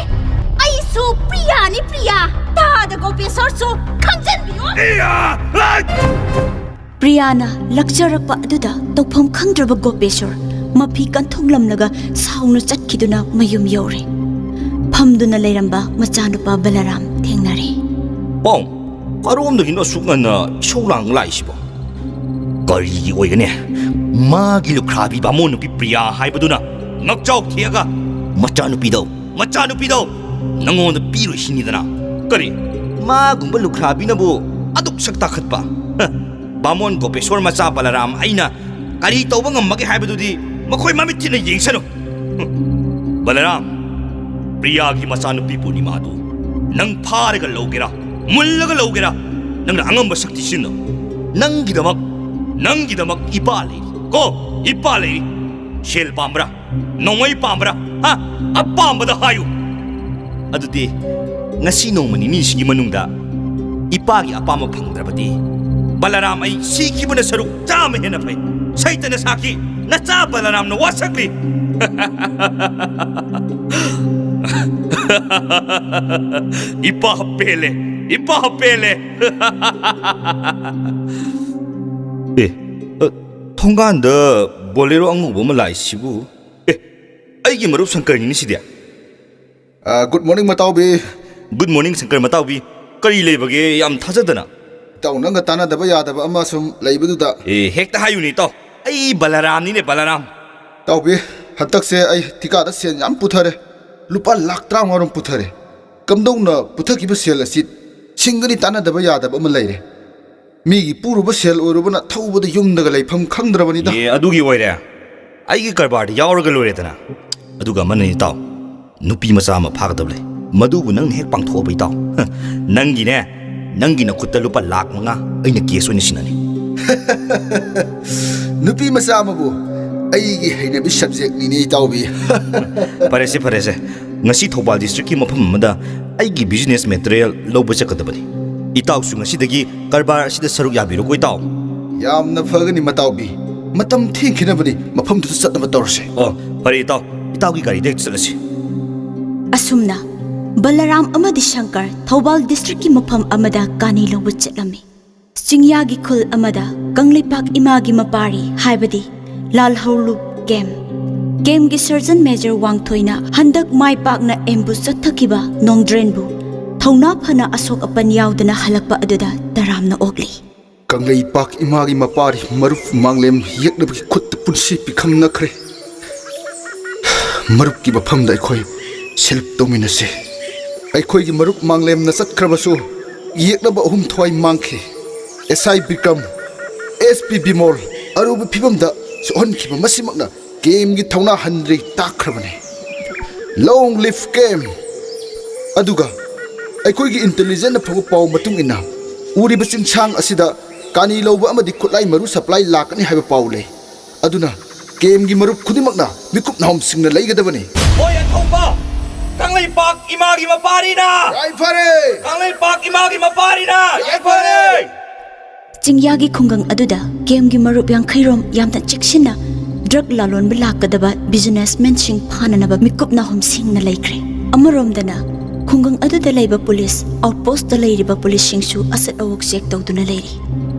ꯑꯩꯁꯨ ꯄ꯭ꯔꯤꯌꯥꯅꯤ, ꯄ꯭ꯔꯤꯌꯥ꯫ ꯇꯥꯗ ꯒꯣꯄꯦꯁꯣꯔꯁꯨ ꯈꯪꯖꯟꯕꯤꯌꯨ꯫ ꯏꯌꯥ! ꯑꯥ! ꯄ꯭ꯔꯤꯌꯥꯅ ꯂꯛꯆꯔꯛꯄ ꯑꯗꯨꯗ ꯇꯧꯐꯝ ꯈꯪꯗ꯭ꯔꯕ ꯒꯣꯄꯦꯁꯣꯔ ꯃꯐꯤ ꯀꯟꯊꯣꯛꯂꯝꯂꯒ ꯁꯥꯎꯅ ꯆꯠꯈꯤꯗꯨꯅ ꯃꯌꯨꯝ ꯌꯧꯔꯦ꯫ ꯐꯝꯗꯨꯅ ꯂꯩꯔꯝꯕ ꯃꯆꯥꯅꯨꯄꯥ ꯕꯂꯔꯥꯝ ꯊꯦꯡꯅꯔꯦ꯫ ꯄꯥꯎ, ꯀꯔꯣꯝꯗꯒꯤꯅꯣ ꯑꯁꯨꯛ ꯉꯟꯅ ꯏꯁꯧ ꯂꯥꯡ ꯂꯥꯛꯏꯁꯤꯕꯣ? ꯀꯔꯤꯒꯤ ꯑꯣꯏꯒꯅꯤ? ꯃꯥꯒꯤ ꯂꯨꯈ꯭ꯔꯥꯕꯤ ꯕꯥꯃꯣꯟ ꯅꯨꯄꯤ ꯄ꯭ꯔꯤꯌꯥ ꯍꯥꯏꯕꯗꯨꯅ ꯉꯛꯆꯥꯎ ꯊꯦꯛꯑꯒ ꯃꯆꯥꯅꯨꯄꯤꯗꯣ, ꯃꯆꯥꯅꯨꯄꯤꯗꯣ ꯅꯉꯣꯟꯗ ꯄꯤꯔꯣꯏ ꯁꯤꯅꯤꯗꯅ꯫ ꯀꯔꯤ? ꯃꯥꯒꯨꯝꯕ ꯂꯨꯈ꯭ꯔꯥꯕꯤꯅꯕꯨ ꯑꯗꯨꯛ ꯁꯛ ꯇꯥꯈꯠꯄ? ꯍ, ꯕꯥꯃꯣꯟ ꯒꯣꯄꯦꯁꯣꯔ ꯃꯆꯥ ꯕꯂꯔꯥꯝ ꯑꯩꯅ ꯀꯔꯤ ꯇꯧꯕ ꯉꯝꯃꯒꯦ ꯍꯥꯏꯕꯗꯨꯗꯤ ꯃꯈꯣꯏ ꯃꯃꯤꯠ ꯊꯤꯅ ꯌꯦꯡꯁꯅꯨ꯫ ꯍꯨꯝ, ꯕꯂꯔꯥꯝ, ꯄ꯭ꯔꯤꯌꯥꯒꯤ ꯃꯆꯥꯅꯨꯄꯤ ꯄꯨꯔꯅꯤꯃꯥꯗꯨ ꯅꯪ ꯐꯥꯔꯒ ꯂꯧꯒꯦꯔꯥ, ꯃꯨꯜꯂꯒ ꯂꯧꯒꯦꯔꯥ, ꯅꯪꯅ ꯑꯉꯝꯕ ꯁꯛꯇꯤ ꯁꯤꯖꯤꯟꯅꯧ꯫ ꯅꯪꯒꯤꯗꯃꯛ, ꯅꯪꯒꯤꯗꯃꯛ ꯏꯄꯥ ꯂꯩꯔꯤ ꯀꯣ, ꯏꯄꯥ ꯂꯩꯔꯤ꯫ ꯁꯦꯜ ꯄꯥꯝꯕ꯭ꯔꯥ? ꯅꯣꯡꯃꯩ ꯄꯥꯝꯕ꯭ꯔꯥ? ꯍꯥ? ꯑꯄꯥꯝꯕꯗ ꯍꯥꯏꯌꯨ꯫ ꯑꯗꯨꯗꯤ ꯉꯁꯤ ꯅꯣꯡꯃ ꯅꯤꯅꯤꯁꯤꯒꯤ ꯃꯅꯨꯡꯗ ꯏꯄꯥꯒꯤ ꯑꯄꯥꯝꯕ ꯐꯪꯗ꯭ꯔꯕꯗꯤ ꯕꯂꯔꯥꯝ ꯑꯩ ꯁꯤꯈꯤꯕꯅ ꯁꯔꯨꯛ ꯆꯥꯝꯃ ꯍꯦꯟꯅ ꯐꯩ꯫ ꯁꯩꯇꯅ ꯁꯥꯈꯤ, ꯅꯆꯥ ꯕꯂꯔꯥꯝꯅ ꯋꯥꯁꯛꯂꯤ꯫ ꯏꯄꯥ ꯄꯦꯜꯂꯦ꯫ ꯏꯄꯥ ꯄꯦꯜꯂꯦ꯫ ꯑꯦ, ꯑ, ꯊꯣꯡꯒꯥꯟꯗ ꯕꯣꯂꯦꯔꯣ ꯑꯉꯧꯕ ꯑꯃ ꯂꯥꯛꯏꯁꯤꯕꯨ? ꯑꯦ, ꯑꯩꯒꯤ ꯃꯔꯨꯞ ꯁꯪꯀꯔꯅꯤꯅꯦ ꯁꯤꯗꯤ꯫ ꯑ, good morning, ꯃꯇꯥꯎꯕꯤ꯫ Good morning, Shankar ꯃꯇꯥꯎꯕꯤ꯫ ꯀꯔꯤ ꯂꯩꯕꯒꯦ, ꯌꯥꯝ ꯊꯥꯖꯗꯅ? ꯏꯇꯥꯎ, ꯅꯪꯒ ꯇꯥꯟꯅꯗꯕ ꯌꯥꯗꯕ ꯑꯃ ꯁꯨꯝ ꯂꯩꯕꯗꯨꯗ꯫ ꯑꯦ, ꯍꯦꯛꯇ ꯍꯥꯏꯌꯨꯅꯦ ꯏꯇꯥꯎ꯫ ꯑꯩ ꯕꯂꯔꯥꯝꯅꯤꯅꯦ, ꯕꯂꯔꯥꯝ꯫ ꯏꯇꯥꯎꯕꯤ, ꯍꯟꯗꯛꯁꯦ ꯑꯩ ꯊꯤꯀꯥꯗ ꯁꯦꯟ ꯌꯥꯝ ꯄꯨꯊꯔꯦ꯫ ꯂꯨꯄꯥ ꯂꯥꯈ ꯇꯔꯥꯃꯉꯥ ꯔꯣꯝ ꯄꯨꯊꯔꯦ꯫ ꯀꯝꯗꯧꯅ ꯄꯨꯊꯈꯤꯕ ꯁꯦꯜ ꯑꯁꯤ ꯁꯤꯡꯒꯅꯤ ꯇꯥꯟꯅꯗꯕ ꯌꯥꯗꯕ ꯑꯃ ꯂꯩꯔꯦ꯫ ꯃꯤꯒꯤ ꯄꯨꯔꯨꯕ ꯁꯦꯜ ꯑꯣꯏꯔꯨꯕꯅ ꯊꯧꯕꯗ ꯌꯨꯝꯗꯒ ꯂꯩꯐꯝ ꯈꯪꯗ꯭ꯔꯕꯅꯤꯗ꯫ ꯑꯦ, ꯑꯗꯨꯒꯤ ꯑꯣꯏꯔꯦ꯫ ꯑꯩꯒꯤ ꯀꯔꯕꯥꯔꯗ ꯌꯥꯎꯔꯒ ꯂꯣꯏꯔꯦꯗꯅ꯫ ꯑꯗꯨꯒ ꯑꯃꯅ, ꯏꯇꯥꯎ, ꯅꯨꯄꯤ ꯃꯆꯥ ꯑꯃ ꯐꯥꯒꯗꯕ ꯂꯩ꯫ ꯃꯗꯨꯕꯨ ꯅꯪꯅ ꯍꯦꯛ ꯄꯥꯡꯊꯣꯛꯑꯕ, ꯏꯇꯥꯎ, ꯍ, ꯅꯪꯒꯤꯅꯦ, ꯅꯪꯒꯤ ꯅꯈꯨꯠꯇ ꯂꯨꯄꯥ ꯂꯥꯈ ꯃꯉꯥ ꯑꯩꯅ ꯀꯦꯁ ꯑꯣꯏꯅ ꯁꯤꯟꯅꯅꯤ꯫ ꯅꯨꯄꯤ ꯃꯆꯥ ꯑꯃꯕꯨ ꯑꯩꯒꯤ ꯍꯩꯅꯕꯤ ꯁꯕꯖꯦꯛꯅꯤꯅꯦ, ꯏꯇꯥꯎꯕꯤ꯫ ꯐꯔꯦꯁꯦ, ꯐꯔꯦꯁꯦ꯫ ꯉꯁꯤ ꯊꯧꯕꯥꯜ ꯗꯤꯁꯇ꯭ꯔꯤꯛꯀꯤ ꯃꯐꯝ ꯑꯃꯗ ꯑꯩꯒꯤ ꯕꯤꯖꯤꯅꯦꯁ ꯃꯦꯇꯔꯤꯌꯦꯜ ꯂꯧꯕ ꯆꯠꯀꯗꯕꯅꯤ꯫ ꯏꯇꯥꯎꯁꯨ ꯉꯁꯤꯗꯒꯤ ꯀꯔꯕꯥꯔ ꯑꯁꯤꯗ ꯁꯔꯨꯛ ꯌꯥꯕꯤꯔꯣꯀꯣ, ꯏꯇꯥꯎ꯫ ꯌꯥꯝꯅ ꯐꯒꯅꯤ, ꯃꯇꯥꯎꯕꯤ꯫ ꯃꯇꯝ ꯊꯦꯡꯈꯤꯅꯕꯅꯤ, ꯃꯐꯝꯗꯨꯗ ꯆꯠꯅꯕ ꯇꯧꯔꯁꯦ꯫ ꯑꯣ, ꯐꯔꯦ, ꯏꯇꯥꯎ꯫ ꯏꯇꯥꯎꯒꯤ ꯒꯥꯔꯤꯗ ꯍꯦꯛꯇ ꯆꯠꯂꯁꯤ꯫ ꯑꯁꯨꯝꯅ ꯕꯂꯔꯥꯝ ꯑꯃꯗꯤ ꯁꯪꯀꯔ ꯊꯧꯕꯥꯜ ꯗꯤꯁꯇ꯭ꯔꯤꯛꯀꯤ ꯃꯐꯝ ꯑꯃꯗ ꯀꯥꯅꯤ ꯂꯧꯕ ꯆꯠꯂꯝꯃꯤ꯫ ꯆꯤꯡꯌꯥꯒꯤ ꯈꯨꯜ ꯑꯃꯗ ꯀꯪꯂꯩꯄꯥꯛ ꯏꯃꯥꯒꯤ ꯃꯄꯥꯔꯤ ꯍꯥꯏꯕꯗꯤ ꯂꯥꯜꯍꯧꯂꯨꯞ ꯀꯦꯝ, ꯀꯦꯝꯒꯤ ꯁꯔꯖꯟ ꯃꯦꯖꯔ ꯋꯥꯡꯊꯣꯏꯅ ꯍꯟꯗꯛ ꯃꯥꯏ ꯄꯥꯛꯅ ꯑꯦꯝꯕꯨꯁ ꯆꯠꯊꯈꯤꯕ ꯅꯣꯡꯗ꯭ꯔꯦꯟꯕꯨ ꯊꯧꯅꯥ ꯐꯅ ꯑꯁꯣꯛ ꯑꯄꯟ ꯌꯥꯎꯗꯅ ꯍꯜꯂꯛꯄ ꯑꯗꯨꯗ ꯇꯔꯥꯝꯅ ꯑꯣꯛꯂꯤ꯫ ꯀꯪꯂꯩꯄꯥꯛ ꯏꯃꯥꯒꯤ ꯃꯄꯥꯔꯤ ꯃꯔꯨꯞ ꯃꯥꯡꯂꯦꯝ ꯌꯦꯛꯅꯕꯒꯤ ꯈꯨꯠꯇ ꯄꯨꯟꯁꯤ ꯄꯤꯈꯝꯅꯈ꯭ꯔꯦ꯫ ꯃꯔꯨꯞꯀꯤ ꯃꯐꯝꯗ ꯑꯩꯈꯣꯏ ꯁꯦꯜꯐ ꯇꯧꯃꯤꯟꯅꯁꯤ꯫ ꯑꯩꯈꯣꯏꯒꯤ ꯃꯔꯨꯞ ꯃꯥꯡꯂꯦꯝꯅ ꯆꯠꯈ꯭ꯔꯕꯁꯨ ꯌꯦꯛꯅꯕ ꯑꯍꯨꯝ ꯊꯋꯥꯏ ꯃꯥꯡꯈꯤ꯫ ꯑꯦꯁ ꯑꯥꯏ ꯕꯤꯀ꯭ꯔꯝ, ꯑꯦꯁ ꯄꯤ ꯕꯤꯃꯣꯜ ꯑꯔꯨꯕ ꯐꯤꯕꯝꯗ ꯁꯣꯛꯍꯟꯈꯤꯕ ꯃꯁꯤꯃꯛꯅ ꯀꯦꯝꯒꯤ ꯊꯧꯅꯥ ꯍꯟꯗ꯭ꯔꯤ ꯇꯥꯛꯈ꯭ꯔꯕꯅꯤ꯫ Long live ꯀꯦꯝ! ꯑꯗꯨꯒ ꯑꯩꯈꯣꯏꯒꯤ ꯏꯟꯇꯦꯂꯤꯖꯦꯟꯁꯅ ꯐꯪꯕ ꯄꯥꯎ ꯃꯇꯨꯡ ꯏꯟꯅ ꯎꯔꯤꯕ ꯆꯤꯡꯁꯥꯡ ꯑꯁꯤꯗ ꯀꯥꯅꯤ ꯂꯧꯕ ꯑꯃꯗꯤ ꯈꯨꯠꯂꯥꯏ ꯃꯔꯨ ꯁꯄ꯭ꯂꯥꯏ ꯂꯥꯛꯀꯅꯤ ꯍꯥꯏꯕ ꯄꯥꯎ ꯂꯩ꯫ ꯑꯗꯨꯅ ꯀꯦꯝꯒꯤ ꯃꯔꯨꯞ ꯈꯨꯗꯤꯡꯃꯛꯅ ꯃꯤꯀꯨꯞ ꯅꯥꯍꯨꯝꯁꯤꯡꯅ ꯂꯩꯒꯗꯕꯅꯤ꯫ ꯃꯣꯏ ꯑꯊꯧꯕ ꯀꯪꯂꯩꯄꯥꯛ ꯏꯃꯥꯒꯤ ꯃꯄꯥꯔꯤꯅ! ꯌꯥꯏꯐꯔꯦ! ꯀꯪꯂꯩꯄꯥꯛ ꯏꯃꯥꯒꯤ ꯃꯄꯥꯔꯤꯅ! ꯌꯥꯏꯐꯔꯦ! ꯆꯤꯡꯌꯥꯒꯤ ꯈꯨꯡꯒꯪ ꯑꯗꯨꯗ ꯀꯦꯝꯒꯤ ꯃꯔꯨꯞ ꯌꯥꯡꯈꯩꯔꯣꯝ ꯌꯥꯝꯅ ꯆꯦꯛꯁꯤꯟꯅ ꯗ꯭ꯔꯒ ꯂꯥꯂꯣꯟꯕ ꯂꯥꯛꯀꯗꯕ ꯕꯤꯖꯤꯅꯦꯁꯃꯦꯟꯁꯤꯡ ꯐꯥꯅꯅꯕ ꯃꯤꯀꯨꯞ ꯅꯥꯍꯨꯝꯁꯤꯡꯅ ꯂꯩꯈ꯭ꯔꯦ꯫ ꯑꯃꯔꯣꯝꯗꯅ ꯈꯨꯡꯒꯪ ꯑꯗꯨꯗ ꯂꯩꯕ ꯄꯨꯂꯤꯁ ꯑꯥꯎꯠꯄꯣꯁꯇ ꯂꯩꯔꯤꯕ ꯄꯨꯂꯤꯁꯁꯤꯡꯁꯨ ꯑꯁꯠ ꯑꯋꯣꯛ ꯆꯦꯛ ꯇꯧꯗꯨꯅ ꯂꯩꯔꯤ꯫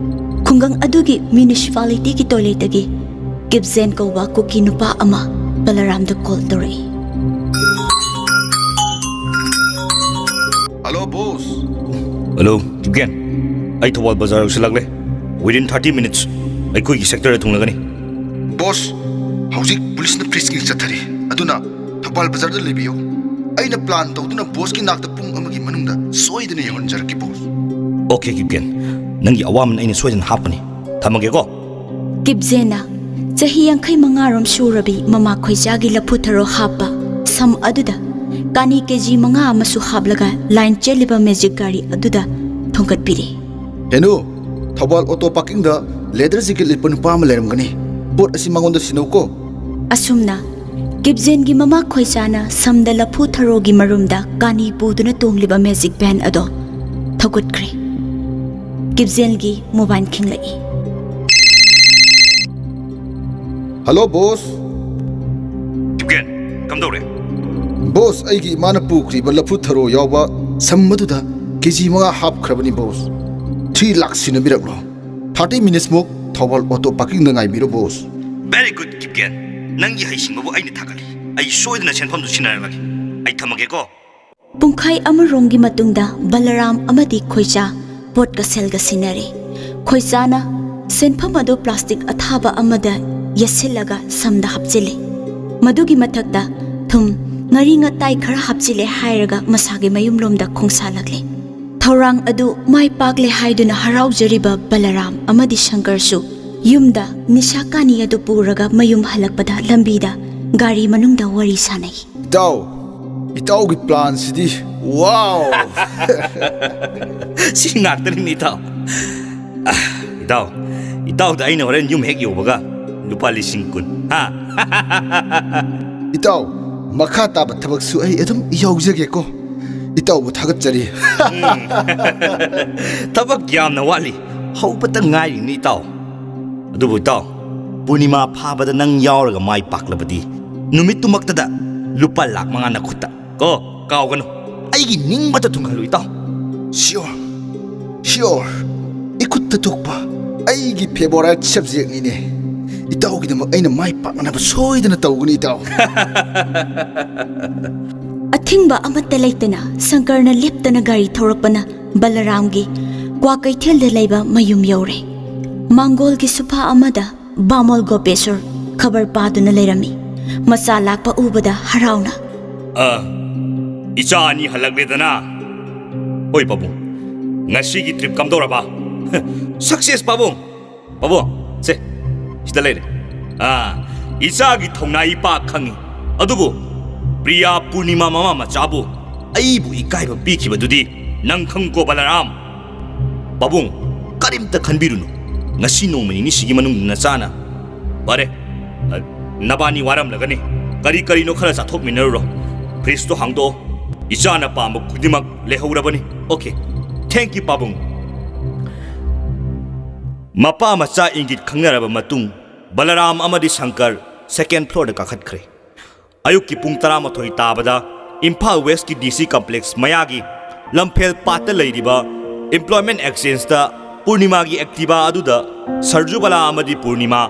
ꯈꯨꯡꯒꯪ ꯑꯗꯨꯒꯤ ꯃ꯭ꯌꯨꯅꯤꯁꯤꯄꯥꯂꯤꯇꯤꯒꯤ ꯇꯣꯏꯂꯦꯠꯇꯒꯤ ꯀꯤꯞꯖꯦꯟ ꯀꯧꯕ ꯀꯨꯀꯤ ꯅꯨꯄꯥ ꯑꯃ ꯕꯂꯔꯥꯝꯗ ꯀꯣꯜ ꯇꯧꯔꯛꯏ꯫ ꯍꯜꯂꯣ ꯕꯣꯁ꯫ ꯍꯜꯂꯣ, ꯀꯤꯞꯒꯦꯟ꯫ ꯑꯩ ꯊꯧꯕꯥꯜ ꯕꯖꯥꯔ ꯌꯧꯁꯤꯜꯂꯛꯂꯦ꯫ Within thirty minutes ꯑꯩꯈꯣꯏꯒꯤ ꯁꯦꯛꯇꯔꯗ ꯊꯨꯡꯂꯒꯅꯤ꯫ ꯕꯣꯁ, ꯍꯧꯖꯤꯛ ꯄꯨꯂꯤꯁꯅ ꯐ꯭ꯔꯤꯁꯀꯤꯡ ꯆꯠꯊꯔꯤ, ꯑꯗꯨꯅ ꯊꯧꯕꯥꯜ ꯕꯖꯥꯔꯗ ꯂꯩꯕꯤꯌꯨ꯫ ꯑꯩꯅ ꯄ꯭ꯂꯥꯟ ꯇꯧꯗꯨꯅ ꯕꯣꯁꯀꯤ ꯅꯥꯛꯇ ꯄꯨꯡ ꯑꯃꯒꯤ ꯃꯅꯨꯡꯗ ꯁꯣꯏꯗꯅ ꯌꯧꯍꯟꯖꯔꯛꯀꯦ ꯕꯣꯁ꯫ ꯑꯣꯀꯦ ꯀꯤꯞꯒꯦꯟ, ꯅꯪꯒꯤ ꯑꯋꯥꯃꯟ ꯑꯩꯅ ꯁꯣꯏꯗꯅ ꯍꯥꯞꯀꯅꯤ꯫ ꯊꯝꯃꯒꯦꯀꯣ꯫ ꯀꯤꯞꯖꯦꯟꯅ ꯆꯍꯤ ꯌꯥꯡꯈꯩ ꯃꯉꯥꯔꯣꯝ ꯁꯨꯔꯕꯤ ꯃꯃꯥ ꯈꯣꯏꯖꯥꯒꯤ ꯂꯐꯨ ꯊꯔꯣ ꯍꯥꯞꯄ ꯁꯝ ꯑꯗꯨꯗ ꯀꯥꯅꯤ ꯀꯦꯖꯤ ꯃꯉꯥ ꯑꯃꯁꯨ ꯍꯥꯞꯂꯒ ꯂꯥꯏꯟ ꯆꯦꯜꯂꯤꯕ ꯃꯦꯖꯤꯛ ꯒꯥꯔꯤ ꯑꯗꯨꯗ ꯊꯣꯡꯒꯠꯄꯤꯔꯦ꯫ ꯍꯦꯅꯨ, ꯊꯧꯕꯥꯜ ꯑꯣꯇꯣ ꯄꯥꯔꯀꯤꯡꯗ ꯂꯦꯗꯔ ꯖꯦꯀꯦꯠ ꯂꯤꯠꯄ ꯅꯨꯄꯥ ꯑꯃ ꯂꯩꯔꯝꯒꯅꯤ꯫ ꯄꯣꯠ ꯑꯁꯤ ꯃꯉꯣꯟꯗ ꯁꯤꯟꯅꯧꯀꯣ꯫ ꯑꯁꯨꯝꯅ ꯀꯤꯞꯖꯦꯟꯒꯤ ꯃꯃꯥ ꯈꯣꯏꯖꯥꯅ ꯁꯝꯗ ꯂꯐꯨ ꯊꯔꯣꯒꯤ ꯃꯔꯨꯝꯗ ꯀꯥꯅꯤ ꯄꯨꯗꯨꯅ ꯇꯣꯡꯂꯤꯕ ꯃꯦꯖꯤꯛ ꯚꯦꯟ ꯑꯗꯣ ꯊꯧꯒꯠꯈ꯭ꯔꯦ꯫ ꯀꯤꯞꯖꯦꯟꯒꯤ ꯃꯣꯕꯥꯏꯜ ꯈꯤꯡꯂꯛꯏ꯫ ꯍꯜꯂꯣ ꯕꯣꯁ꯫ ꯀꯤꯞꯒꯦꯟ, ꯀꯝꯗꯧꯔꯦ? ꯕꯣꯁ, ꯑꯩꯒꯤ ꯏꯃꯥꯅ ꯄꯨꯈ꯭ꯔꯤꯕ ꯂꯐꯨ ꯊꯔꯣ ꯌꯥꯎꯕ ꯁꯝ ꯑꯗꯨꯗ ꯀꯦꯖꯤ ꯃꯉꯥ ꯍꯥꯞꯈ꯭ꯔꯕꯅꯤ Bose. Three lakh ꯁꯤꯟꯅꯕꯤꯔꯛꯂꯣ꯫ Thirty minutes ꯃꯨꯛ ꯊꯧꯕꯥꯜ ꯑꯣꯇꯣ ꯄꯥꯔꯀꯤꯡꯗ ꯉꯥꯏꯕꯤꯔꯣ ꯕꯣꯁ꯫ Very good ꯀꯤꯞꯒꯦꯟ, ꯅꯪꯒꯤ ꯍꯩꯁꯤꯡꯕꯕꯨ ꯑꯩꯅ ꯊꯥꯒꯠꯂꯤ꯫ ꯑꯩ ꯁꯣꯏꯗꯅ ꯁꯦꯟꯐꯝꯗꯨ ꯁꯤꯟꯅꯔꯛꯂꯒꯦ꯫ ꯑꯩ ꯊꯝꯃꯒꯦꯀꯣ꯫ ꯄꯨꯡꯈꯥꯏ ꯑꯃꯔꯣꯝꯒꯤ ꯃꯇꯨꯡꯗ ꯕꯂꯔꯥꯝ ꯑꯃꯗꯤ ꯈꯣꯏꯆꯥ ꯄꯣꯠꯀ ꯁꯦꯜꯒ ꯁꯤꯟꯅꯔꯦ꯫ ꯈꯣꯏꯆꯥꯅ ꯁꯦꯟꯐꯝ ꯑꯗꯨ ꯄ꯭ꯂꯥꯁꯇꯤꯛ ꯑꯊꯥꯕ ꯑꯃꯗ ꯌꯦꯠꯁꯤꯜꯂꯒ ꯁꯝꯗ ꯍꯥꯞꯆꯤꯜꯂꯤ꯫ ꯃꯗꯨꯒꯤ ꯃꯊꯛꯇ ꯊꯨꯝ, ꯉꯥꯔꯤ ꯉꯇꯥꯏ ꯈꯔ ꯍꯥꯞꯆꯤꯜꯂꯦ ꯍꯥꯏꯔꯒ ꯃꯁꯥꯒꯤ ꯃꯌꯨꯝꯂꯣꯝꯗ ꯈꯣꯡꯁꯥꯜꯂꯛꯂꯦ꯫ ꯊꯧꯔꯥꯡ ꯑꯗꯨ ꯃꯥꯏ ꯄꯥꯛꯂꯦ ꯍꯥꯏꯗꯨꯅ ꯍꯔꯥꯎꯖꯔꯤꯕ ꯕꯂꯔꯥꯝ ꯑꯃꯗꯤ ꯁꯪꯀꯔꯁꯨ ꯌꯨꯝꯗ ꯅꯤꯁꯥ ꯀꯥꯅꯤ ꯑꯗꯨ ꯄꯨꯔꯒ ꯃꯌꯨꯝ ꯍꯜꯂꯛꯄꯗ ꯂꯝꯕꯤꯗ ꯒꯥꯔꯤ ꯃꯅꯨꯡꯗ ꯋꯥꯔꯤ ꯁꯥꯟꯅꯩ꯫ ꯏꯇꯥꯎ, ꯏꯇꯥꯎꯒꯤ ꯄ꯭ꯂꯥꯟꯁꯤꯗꯤ, ꯋꯥꯎ! ꯁꯤ ꯉꯥꯛꯇꯅꯤꯅꯦ ꯏꯇꯥꯎ꯫ ꯑꯥ, ꯏꯇꯥꯎ, ꯏꯇꯥꯎꯗ ꯑꯩꯅ ꯍꯣꯔꯦꯟ ꯌꯨꯝ ꯍꯦꯛ ꯌꯧꯕꯒ ꯂꯨꯄꯥ ꯂꯤꯁꯤꯡ ꯀꯨꯟ꯫ ꯍꯥ? ꯏꯇꯥꯎ, ꯃꯈꯥ ꯇꯥꯕ ꯊꯕꯛꯁꯨ ꯑꯩ ꯑꯗꯨꯝ ꯌꯥꯎꯖꯒꯦꯀꯣ꯫ ꯏꯇꯥꯎꯕꯨ ꯊꯥꯒꯠꯆꯔꯤ꯫ ꯊꯕꯛ ꯌꯥꯝꯅ ꯋꯥꯠꯂꯤ꯫ ꯍꯧꯕꯇ ꯉꯥꯏꯔꯤꯅꯤ ꯏꯇꯥꯎ꯫ ꯑꯗꯨꯕꯨ ꯏꯇꯥꯎ, ꯄꯨꯔꯅꯤꯃꯥ ꯐꯥꯕꯗ ꯅꯪ ꯌꯥꯎꯔꯒ ꯃꯥꯏ ꯄꯥꯛꯂꯕꯗꯤ ꯅꯨꯃꯤꯠꯇꯨꯃꯛꯇꯗ ꯂꯨꯄꯥ ꯂꯥꯛ ꯃꯉꯥ ꯅꯈꯨꯠꯇ꯫ ꯀꯣ, ꯀꯥꯎꯒꯅꯨ꯫ ꯑꯩꯒꯤ ꯅꯤꯡꯕꯇ ꯊꯨꯡꯍꯜꯂꯨ, ꯏꯇꯥꯎ꯫ Sure, sure. ꯏꯈꯨꯠꯇ ꯊꯣꯛꯄ ꯑꯩꯒꯤ favourite subjectꯅꯤꯅꯦ꯫ ꯏꯇꯥꯎꯒꯤꯗꯃꯛ ꯑꯩꯅ ꯃꯥꯏ ꯄꯥꯛꯅꯕ ꯁꯣꯏꯗꯅ ꯇꯧꯒꯅꯤ, ꯏꯇꯥꯎ꯫ ꯑꯊꯤꯡꯕ ꯑꯃꯠꯇ ꯂꯩꯇꯅ ꯁꯪꯀꯔꯅ ꯂꯦꯞꯇꯅ ꯒꯥꯔꯤ ꯊꯧꯔꯛꯄꯅ ꯕꯂꯔꯥꯝꯒꯤ ꯀ꯭ꯋꯥꯀꯩꯊꯦꯜꯗ ꯂꯩꯕ ꯃꯌꯨꯝ ꯌꯧꯔꯦ꯫ ꯃꯥꯡꯒꯣꯜꯒꯤ ꯁꯨꯐꯥ ꯑꯃꯗ ꯕꯥꯃꯣꯜ ꯒꯣꯄꯦꯁꯣꯔ ꯈꯕꯔ ꯄꯥꯗꯨꯅ ꯂꯩꯔꯝꯃꯤ꯫ ꯃꯆꯥ ꯂꯥꯛꯄ ꯎꯕꯗ ꯍꯔꯥꯎꯅ, "ꯑ, ꯏꯆꯥ ꯑꯅꯤ ꯍꯜꯂꯛꯂꯦꯗꯅ꯫ ꯍꯣꯏ ꯄꯥꯕꯨꯡ, ꯉꯁꯤꯒꯤ trip ꯀꯝꯗꯧꯔꯕ?" "Success ꯄꯥꯕꯨꯡ꯫ ꯄꯥꯕꯨꯡ, ꯁꯦ, ꯁꯤꯗ ꯂꯩꯔꯦ꯫ ꯑ, ꯏꯆꯥꯒꯤ ꯊꯧꯅꯥ ꯏꯄꯥ ꯈꯪꯉꯤ꯫ ꯑꯗꯨꯕꯨ ꯄ꯭ꯔꯤꯌꯥ ꯄꯨꯔꯅꯤꯃꯥ ꯃꯃꯥ ꯃꯆꯥꯕꯨ ꯑꯩꯕꯨ ꯏꯀꯥꯏꯕ ꯄꯤꯈꯤꯕꯗꯨꯗꯤ ꯅꯪ ꯈꯪꯀꯣ ꯕꯂꯔꯥꯝ?" "ꯄꯥꯕꯨꯡ, ꯀꯔꯤꯝꯇ ꯈꯟꯕꯤꯔꯨꯅꯨ꯫ ꯉꯁꯤ ꯅꯣꯡꯃ ꯅꯤꯅꯤꯁꯤꯒꯤ ꯃꯅꯨꯡꯗ ꯅꯆꯥꯅ," "ꯐꯔꯦ, ꯑ, ꯅꯕꯥꯅꯤ ꯋꯥꯔꯝꯂꯒꯅꯤ꯫ ꯀꯔꯤ ꯀꯔꯤꯅꯣ ꯈꯔ ꯆꯥꯊꯣꯛꯃꯤꯟꯅꯔꯨꯔꯣ꯫ Fridgeꯇꯣ ꯍꯥꯡꯗꯣꯛꯑꯣ꯫ ꯏꯆꯥꯅ ꯄꯥꯝꯕ ꯈꯨꯗꯤꯡꯃꯛ ꯂꯩꯍꯧꯔꯕꯅꯤ꯫ Okay, thank you ꯄꯥꯕꯨꯡ." ꯃꯄꯥ ꯃꯆꯥ ꯏꯪꯒꯤꯠ ꯈꯪꯅꯔꯕ ꯃꯇꯨꯡ ꯕꯂꯔꯥꯝ ꯑꯃꯗꯤ ꯁꯪꯀꯔ second floorꯗ ꯀꯥꯈꯠꯈ꯭ꯔꯦ꯫ ꯑꯌꯨꯛꯀꯤ ꯄꯨꯡ ꯇꯔꯥꯃꯥꯊꯣꯏ ꯇꯥꯕꯗ ꯏꯝꯐꯥꯜ Westꯀꯤ DC complex ꯃꯌꯥꯒꯤ ꯂꯝꯐꯦꯜ ꯄꯥꯠꯇ ꯂꯩꯔꯤꯕ Employment Exchangeꯇ ꯄꯨꯔꯅꯤꯃꯥꯒꯤ Activa ꯑꯗꯨꯗ ꯁꯔꯖꯨꯕꯂꯥ ꯑꯃꯗꯤ ꯄꯨꯔꯅꯤꯃꯥ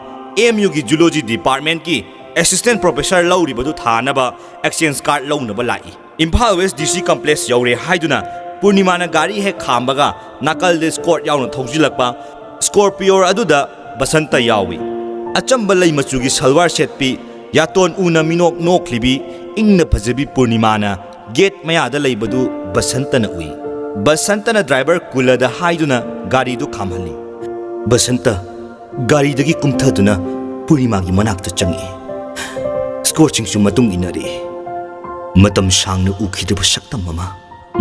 MUꯒꯤ Zoology Departmentꯀꯤ Assistant Professor ꯂꯧꯔꯤꯕꯗꯨ ꯊꯥꯅꯕ exchange card ꯂꯧꯅꯕ ꯂꯥꯛꯏ꯫ ꯏꯝꯐꯥꯜ West DC complex ꯌꯧꯔꯦ ꯍꯥꯏꯗꯨꯅ ꯄꯨꯔꯅꯤꯃꯥꯅ ꯒꯥꯔꯤ ꯍꯦꯛ ꯈꯥꯝꯕꯒ ꯅꯥꯀꯜꯗ escort ꯌꯥꯎꯅ ꯊꯧꯖꯤꯜꯂꯛꯄ Scorpio ꯑꯗꯨꯗ ꯕꯁꯟꯇ ꯌꯥꯎꯏ꯫ ꯑꯆꯝꯕ ꯂꯩ ꯃꯆꯨꯒꯤ ꯁꯜꯋꯥꯔ ꯁꯦꯠꯄꯤ, ꯌꯥꯇꯣꯟ ꯎꯅ ꯃꯤꯅꯣꯛ ꯅꯣꯛꯂꯤꯕꯤ, ꯏꯪꯅ ꯐꯖꯕꯤ ꯄꯨꯔꯅꯤꯃꯥꯅ gate ꯃꯌꯥꯗ ꯂꯩꯕꯗꯨ ꯕꯁꯟꯇꯅ ꯎꯏ꯫ ꯕꯁꯟꯇꯅ driver ꯀꯨꯂꯗ ꯍꯥꯏꯗꯨꯅ ꯒꯥꯔꯤꯗꯨ ꯈꯥꯝꯍꯜꯂꯤ꯫ ꯕꯁꯟꯇ ꯒꯥꯔꯤꯗꯒꯤ ꯀꯨꯝꯊꯗꯨꯅ ꯄꯨꯔꯅꯤꯃꯥꯒꯤ ꯃꯅꯥꯛꯇ ꯆꯪꯉꯛꯏ꯫ Escortꯁꯤꯡꯁꯨ ꯃꯇꯨꯡ ꯏꯟꯅꯔꯛꯏ꯫ ꯃꯇꯝ ꯁꯥꯡꯅ ꯎꯈꯤꯗ꯭ꯔꯕ ꯁꯛꯇꯝ ꯑꯃ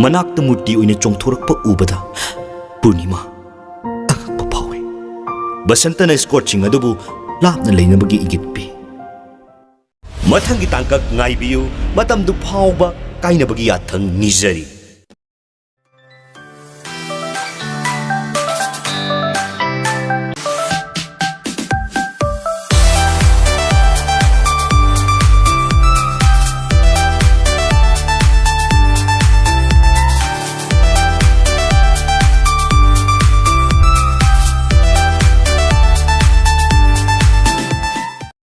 ꯃꯅꯥꯛꯇ ꯃꯨꯔꯇꯤ ꯑꯣꯏꯅ ꯆꯣꯡꯊꯣꯔꯛꯄ ꯎꯕꯗ ꯄꯨꯔꯅꯤꯃꯥ ꯑꯉꯛꯄ ꯐꯥꯎꯏ꯫ ꯕꯁꯟꯇꯅ escortꯁꯤꯡ ꯑꯗꯨꯕꯨ ꯂꯥꯞꯅ ꯂꯩꯅꯕꯒꯤ ꯏꯪꯒꯤꯠ ꯄꯤ꯫ ꯃꯊꯪꯒꯤ ꯇꯥꯡꯀꯛ ꯉꯥꯏꯕꯤꯌꯨ꯫ ꯃꯇꯝꯗꯨ ꯐꯥꯎꯕ ꯀꯥꯏꯅꯕꯒꯤ ꯌꯥꯊꯪ ꯅꯤꯖꯔꯤ꯫